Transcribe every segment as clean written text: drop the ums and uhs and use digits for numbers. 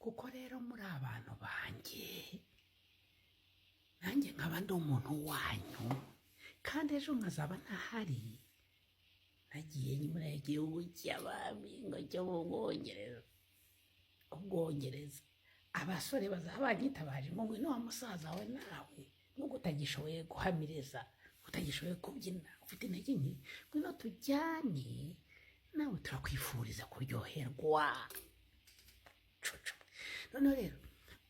Kuko rero muri abantu banjye, nanjye nkaba ndi umuntu wanyu, kandi ejo nkazaba ntahari, nagiye muri igihugu cy'abami ngo cyo mu Bwongereza. Ubwongereza, abasore bazaba banyitabaje ngo ngwino wa musaza we, nawe nubwo utagishoboye guhamiriza, utagishoboye kubyina, ufite intege nke, ngwino tujyane nawe, turakwifuriza kuryoherwa. Cucu. Noneho rero,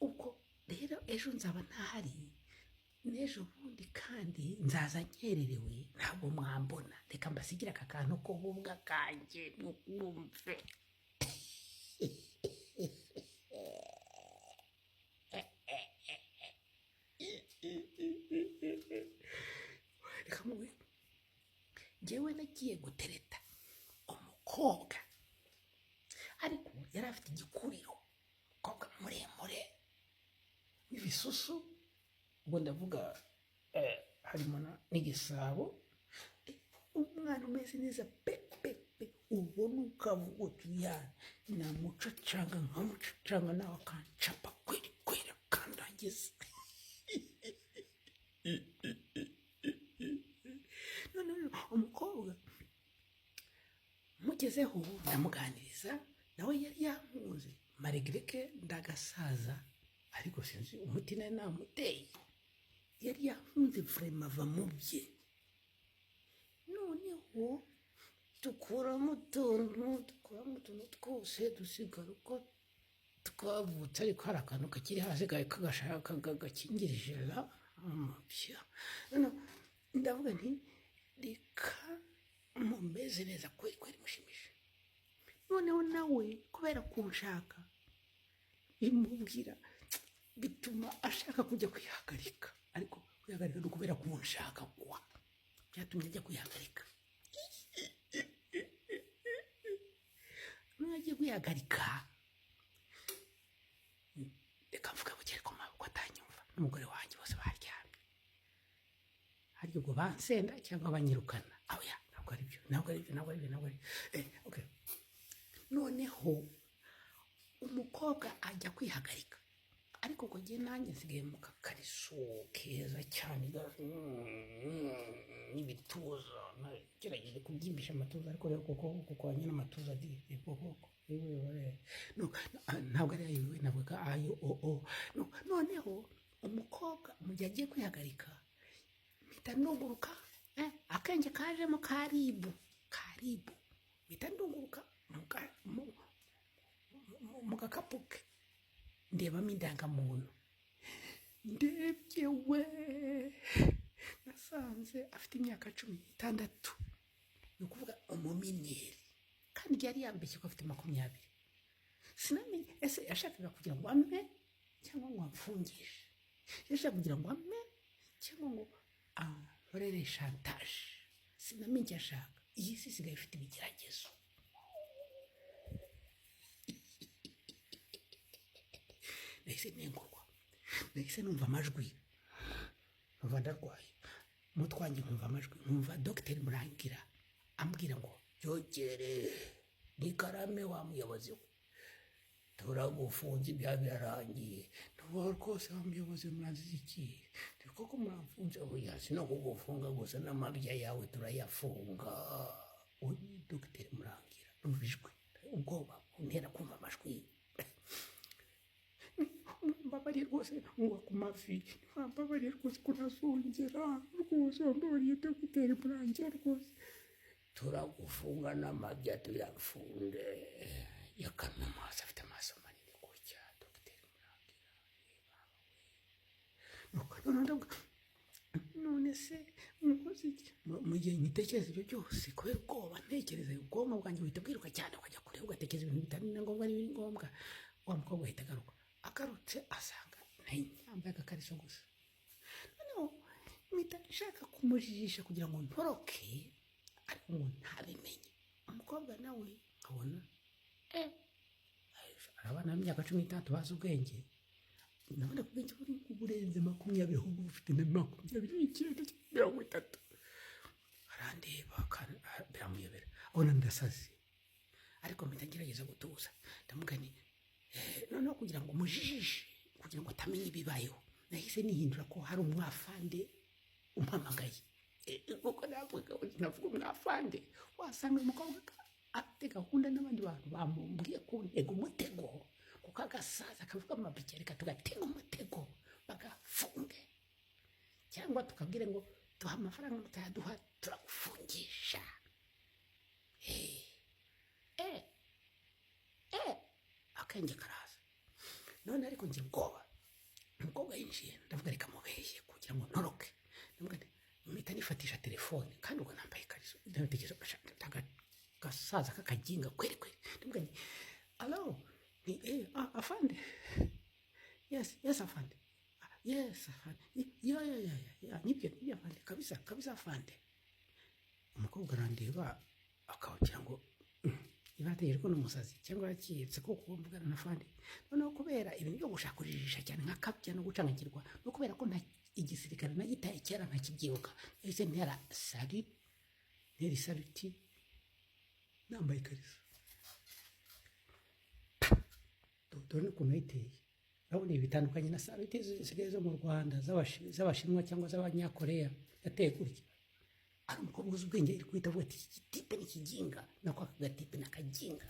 ubwo rero ejo nzaba ntahari, n'ejo bundi kandi nzaza nkererewe, ntabwo mwambona. Reka mbasigire aka kantu ko bubwa kanjye mwumve. Reka muwe, njyewe nagiye gutereta umukobwa, ariko yari afite igikuriro, umukobwa muremure w'ibisusu, ubwo ndavuga harimo n'igisabo, umwana umeze neza pe pe pe, ubona ukavuga uti ya namucacanga nkamucacanga nawe akancapa kweri kweri akandangiza. Noneho umukobwa mugezeho ndamuganiriza, nawe yari yankunze malgré que ndagasaza, ariko sinzi umuti nari namuteye, yari yankunze vraiment ava mu bye. Noneho dukuramo utuntu twose, dusigara uko twavutse, ariko hari akantu kakiri hasi kagashaka gakingirije la amabya. Noneho ndavuga nti reka mumeze neza kweri kweri, mushimishe. Noneho nawe kubera kunshaka bimubwira, bituma ashaka kujya kwihagarika, ariko kwihagarika ni ukubera kunshaka kwa byatumye ajya kwihagarika. Noneho agiye kwihagarika, reka mvuge buke ariko maboko atanyumva n'umugore wanjye, bose baryamye harya, ubwo bansenda cyangwa banyirukana. Oya, ntabwo ari byo, ntabwo ari byo, ntabwo ari byo, ntabwo ari okay. Noneho umukobwa ajya kwihagarika, ariko ubwo njye nanjye nsigaye mu kakariso keza cyane n'ibituza, nagerageje kubyimbisha amatuza, ariko rero kuko nyine amatuza di koko ntabwo ari ayo, navuga ayo o o. Noneho umukobwa mu gihe agiye kwihagarika, mpita ndunguruka, akenge kajemo karibu karibu, mpita ndunguruka mu gakapu ke, ndebamo indangamuntu. Ndebye we, nasanze afite imyaka 16, ni ukuvuga umumineur, kandi yari yambeshye ko afite 20. Sinamenye ese yashakaga kugira ngo ampe cyangwa ngo amfungishe, yashakaga kugira ngo ampe cyangwa ngo ankorere chantage, sinamenye icyo ashaka. Iyi si isigaye ifite ibigeragezo. Nahise ntengurwa, nahise numva amajwi, nkumva ndarwaye umutwe wanjye, nkumva amajwi, nkumva dogiteri Murangira ambwira ngo yogere nikarame wa muyobozi we, turagufunze, ibyaha birarangiye. Ntuba rwose wa muyobozi, muranziza iki? Ni koko muramfunze? Oya, si no kugufunga gusa, n'amabya yawe turayafunga. Uyu ni dogiteri Murangira. Numva ijwi, ubwoba buntera kumva amajwi. Mbabariye rwose, ngwa ku mavi, mbabariye rwose ko ntazongera rwose, mbabariye dogiteri Murangira rwose. Turagufunga n'amabya tuyafunge. Yakamye amaso, afite amaso manini gutya, dogiteri Murangira. Noneho ndavuga, none se nkoze iki? Mu gihe ngitekereza ibyo byose, kubera ubwoba ntekereza, ubwonko bwanjye buhita bwiruka cyane, ukajya kure, ugatekereza ibintu bitari na ngombwa n'ibiri ngombwa. Wa mukobwa ahita agaruka, agarutse asanga yambaye agakariso gusa. Noneho mpita nshaka kumujijisha kugira ngo ntoroke, ariko ngo ntabimenye. Umukobwa nawe nkabona abana b'imyaka 16 bazi ubwenge, ndabona ko ubwenge buri burenze 20, ahubwo bufite na 29, 30. Arandeba biramuyobera, abona ndasaze, ariko mpita ngerageza gutuza, ndamuga nti Noneho kugira ngo mujijishe, kugira ngo atamenya ibibayeho, nahise nihindura ko hari umwafande umpamagaye. Kuko navuga, navuga umwafande, wasanga umukobwa afite gahunda n'abandi bantu bamubwiye kuntega umutego, kuko agasaza kavuga amabike, reka tugatega umutego bagafunge, cyangwa tukabwire ngo duha amafaranga, mutayaduha turagufungisha. Akenge karaza none, ariko ngira ubwoba. Umukobwa yinjiye, ndavuga reka mubeshye kugira ngo ntoroke. Ndavuga nti, mpita nifatisha telefone, kandi ubwo nambaye ikariso. Ndatekereza gasaza k'akaginga kweri kweri. Ndavuga nti: "Allo?" Ni "Afande." Yes, afande. "Ah, yes, afande. Yeah, nibyo, nibyo, afande, kabisa kabisa, afande." Umukobwa arandeba, akagira ngo niba yategereje ko ni umusazi cyangwa yakiyetse ko kuba mvugana na fande. Noneho kubera ibintu byo gushaka kujijisha cyane nkakabya no gucanganyikirwa, no kubera ko nta igisirikare nagitaye kera ntakibyibuka, nahise ntera salut, ntera isaluti nambaye ikariso. Dore n'ukuntu yiteye. Urabona ibi bitandukanye na saluti zisigaye zo mu Rwanda z'Abashinwa cyangwa z'Abanyakoreya. Yateye gutya, ari umukobwa uzi ubwenge, iri guhita avuga ati: "Iki gitipe ni ikiginga, nako aka gatipe ni akaginga."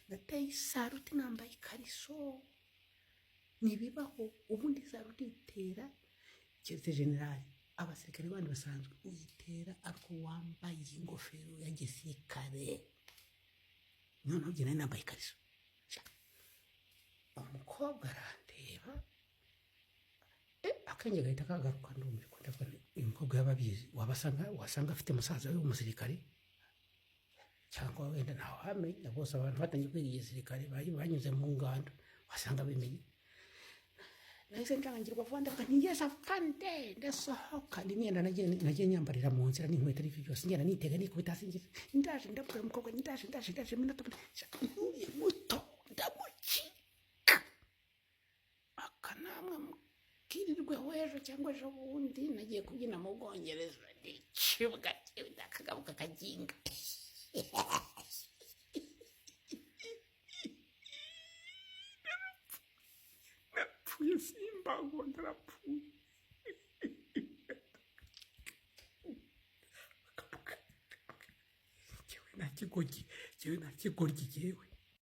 Nateye isaruti nambaye ikariso, ntibibaho. Ubundi isaruti itera keretse generali, abasirikare bandi basanzwe uyitera ariko wambaye ingofero ya gisirikare. Noneho njye nari nambaye ikariso. Sha, umukobwa arandeba, akenge gahita kagaruka, ndumirwa. Ndavuga nti uyu mukobwa yaba abizi, wabasanga wasanga afite musaza we w'umusirikare, cyangwa wenda ntawamenya. Bose abantu batangiye kwiga igisirikare banyuze mu ngando, wasanga bimenye. Nahise ncanganyikirwa vuba, ndavuga nti: "Yes, afande." Ndasohoka n'imyenda nagiye nyambarira mu nzira n'inkweto n'ibyo byose, ngenda nitega, nikubita hasi, ngira ndaje. Ndabwira umukobwa: "Ndaje, ndaje, ndaje." Minota nturiye muto ndamucika. Aka namwe mukirirweho ejo cyangwa ejo bundi nagiye kubyina mu Bwongereza, ndicibwa akagabo kakaginga. Narapfuye simbago, narapfuye. Akabuga, jyewe nta kigoryi, jyewe nta kigoryi, jyewe.